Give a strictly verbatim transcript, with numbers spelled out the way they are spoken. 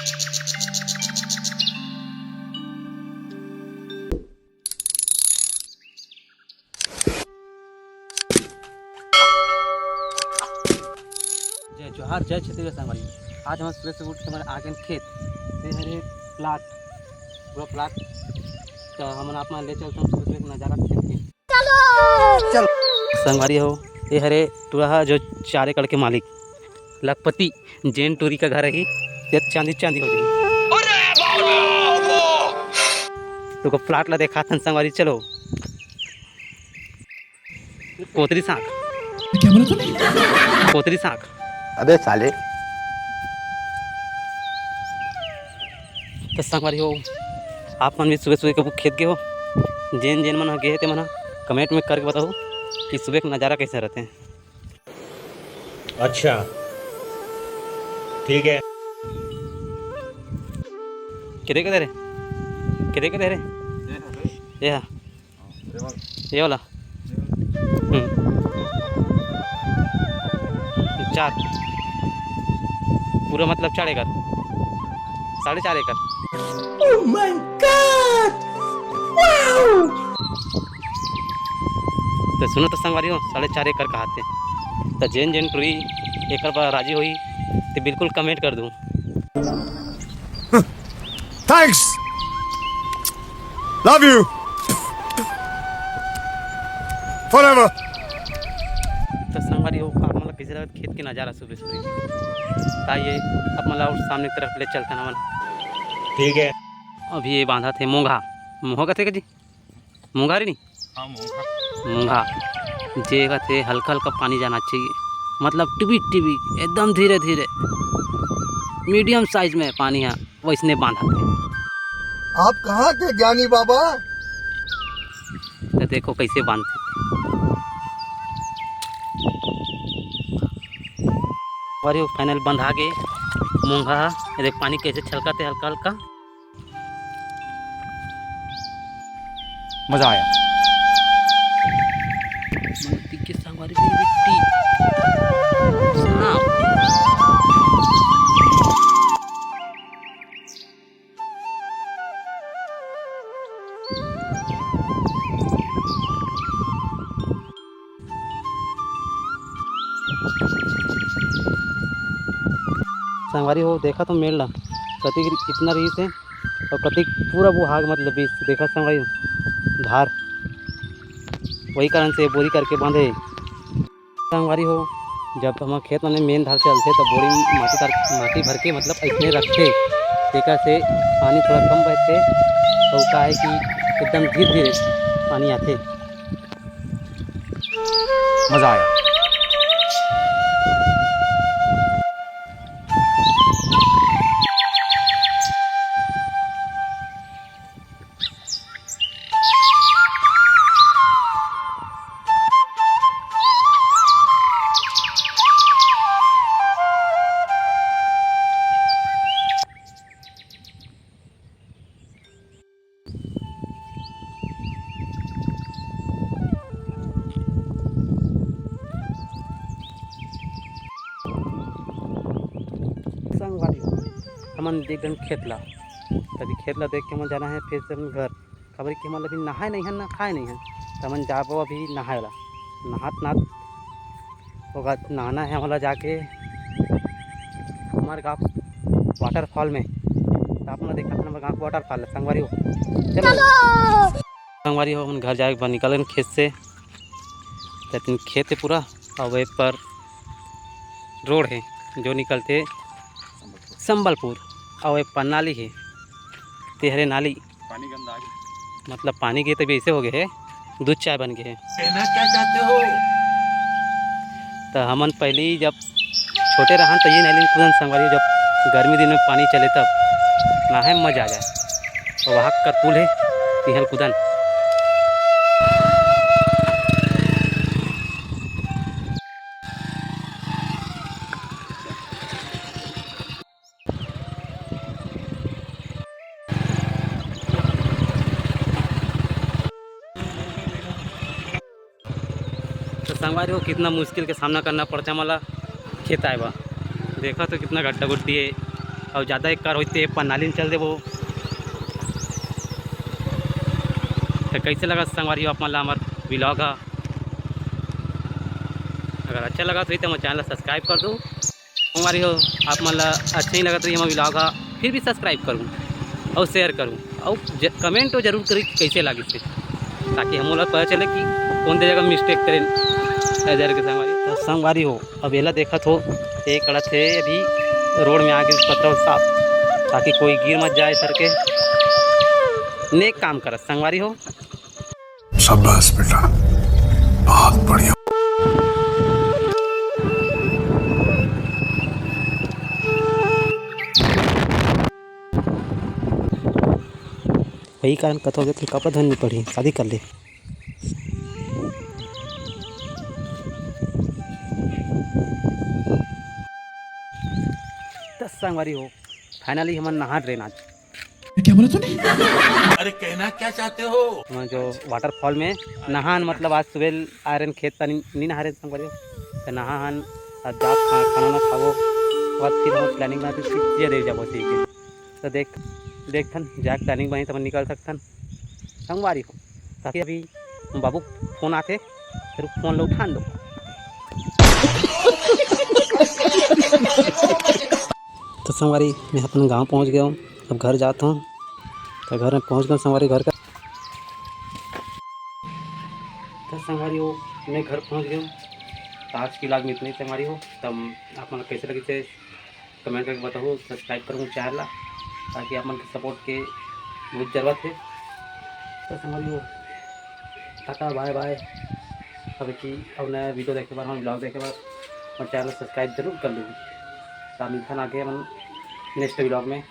जय जोहार, जय छत्तीसगढ़ संगवारी। आज हम सुबह से उठ के हमन आ गेन खेत। ये हरे प्लाट, पूरा प्लाट। तो हमन आप मन ले चलथन सुबह सुबह के नजारा खेत के। चलो। संगवारी हो, ये हरे टूरा हा जो चार एकड़ के मालिक लखपति, जेन टूरी का घर रही, ये चांदी चांदी हो जाही। तुमको प्लाट ला देखाथन संगवारी, चलो। कोतरी साग। क्या बोला तूने? कोतरी साग। अबे साले। तो संगवारी हो, आप मन भी सुबह सुबह कभू खेत गए हो, जेन जेन मन ह गए हे, ते मन ह comment में करके बताओ कि सुबह का नज़ारा कैसे रहते हैं। अच्छा, ठीक है। कितने के दे रहे? कितने के दे रहे? ये हा। ये वाला? हम्म। चार। पूरा मतलब चार एकड़। साढ़े चार एकड़। Oh my God! Wow! तो सुनो तो संगवारी हो, साढ़े चार एकड़ कहाथे। तो जेन जेन टूरी एकर पर राजी होई, तो बिल्कुल comment कर दूँ। Thanks. Love you. Forever. तो संगवारी हो, आप मन ला कैसे लगत खेत के नज़ारा सुबह सुबह? तो आइए, आप मन ला और सामने की तरफ ले चलथन हमन। ठीक है। अभी ये बांधत हे मोंघा। मोंघा कथे का जी? मोंघा रे नी? हाँ, मोंघा। मोंघा। जे कथे हल्का हल्का पानी जाना चाहिए, मतलब टिबिक टिबिक, एकदम धीरे धीरे, medium size में पानी है, वैसने बांधत हे। आप कहाँ के ज्ञानी बाबा? तो देखो कैसे बांधथे। और ये final बंधा गे मोंघा, ये देख पानी कैसे छलकत हे हल्का हल्का। मजा आया। मन तिक्के संगवारी मेरी बेटी। हाँ। संगवारी हो, देखा तो मेड़ ला, कतिक कितना रहीस हे और कतिक पूरा बुहाग मतलब बीस, देखा संगवारी, धार, वही कारण से बोरी करके बांधे। संगवारी हो, जब हमर खेत में मेन धार चलथे, तब बोरी माटी तार, माटी भर के मतलब अइसने रखथे, तेकर से पानी थोड़ा कम बहथे, अउ का है कि एकदम धीरे धीरे पानी आथे। मजा आया। संगवारी, हमन देख डन खेत ला, तभी खेत ला देख के हमन जाना है फिर से अपन घर। काबर कि हमन अभी नहाए नहीं हन ना खाए नहीं हन, त हमन जाबो अभी नहाए ला। नहात नहात ओकर नहाना है हमला जाके हमारे गाँव waterfall में। त आप मन देखा हमारे गाँव waterfall है संगवारी हो। चलो। चलो। संगवारी हो, हमन घर जाए के बाद निकल गए खेत से। लेकिन खेत है पूरा, और वही पर रोड है जो निकलते संबलपुर, और वही पर नाली है, तेहरे नाली। पानी गंदा आ गया। मतलब पानी के तभी ऐसे हो गए है, दूध चाय बन गए है। कहना क्या चाहते हो? तो हमन पहले ही जब छोटे रहन तो ये नाली में कूदन संगवारी, जब गर्मी दिन में पानी चले तब नहाए में मजा आ जाए। और वहाँ कर पुल है, तिहल कूदन। तो संगवारी हो, कितना मुश्किल के सामना करना पड़ता है मला खेत आए बा। देखा तो कितना गड्ढा गुड्ढी है, अउ ज़्यादा एक कार होई ते पन्नाली में चल देबो। तो कैसे लगा संगवारी हो आप मन ला हमर vlog हा? अगर अच्छा लगा तो हमर channel ला subscribe कर दो। संगवारी हो, आप मन ला अच्छा ही लगत रही हमर vlog हा, फिर भी subscribe करूँ अउ share करूँ अउ ज-, comment तो जरूर करी कि कैसे लागिस हे, ताकि हमन ला पता चले कि कौन दे जगह mistake करेन। संगवारी हो, अब एला देखत हो, ये कड़त हे अभी रोड में आगे पथरा साफ, ताकि कोई गिर मत जाए सर के। नेक काम करत संगवारी हो। शाबाश बेटा, बहुत बढ़िया। वही कारण कथो के तुम कपड़ा धोने नहीं पड़ी, शादी कर ले। त संगवारी हो, finally हमन नहा डरेन आज। क्या बोला तूने? अरे कहना क्या चाहते हो? हमन जो waterfall में नहान, मतलब आज सुबह आयरन खेत पानी नहीं नहा रहे संगवारी हो, तो नहा हन। अब जाओ खा-, खाना ना खाओ, बाद फिर हम planning बनाते फिर दे जाबो ठीक है। तो देख, देखथन जाके planning बनी तब निकल सकथन संगवारी हो। ताकि अभी बाबू फोन आथे, फिर फोन ला उठान दो। तो संगवारी, मैं अपन गांव पहुंच गया हूँ, अब घर जाता हूँ। तो घर में पहुंच गया संगवारी, घर का। तो संगवारी हो, मैं घर पहुंच गया हूँ। तो आज की vlog में इतनी संगवारी हो, तब आप मन कैसे लगे थे comment करके बताओ, subscribe करूँ channel ला, ताकि आप मन के support के बहुत जरूरत है। तो संगवारी हो, टाटा bye bye। अब की अब नया video देखे बर, हम vlog देखे बर, और channel subscribe जरूर कर लो। तो मिलथन आगे हमन next vlog में।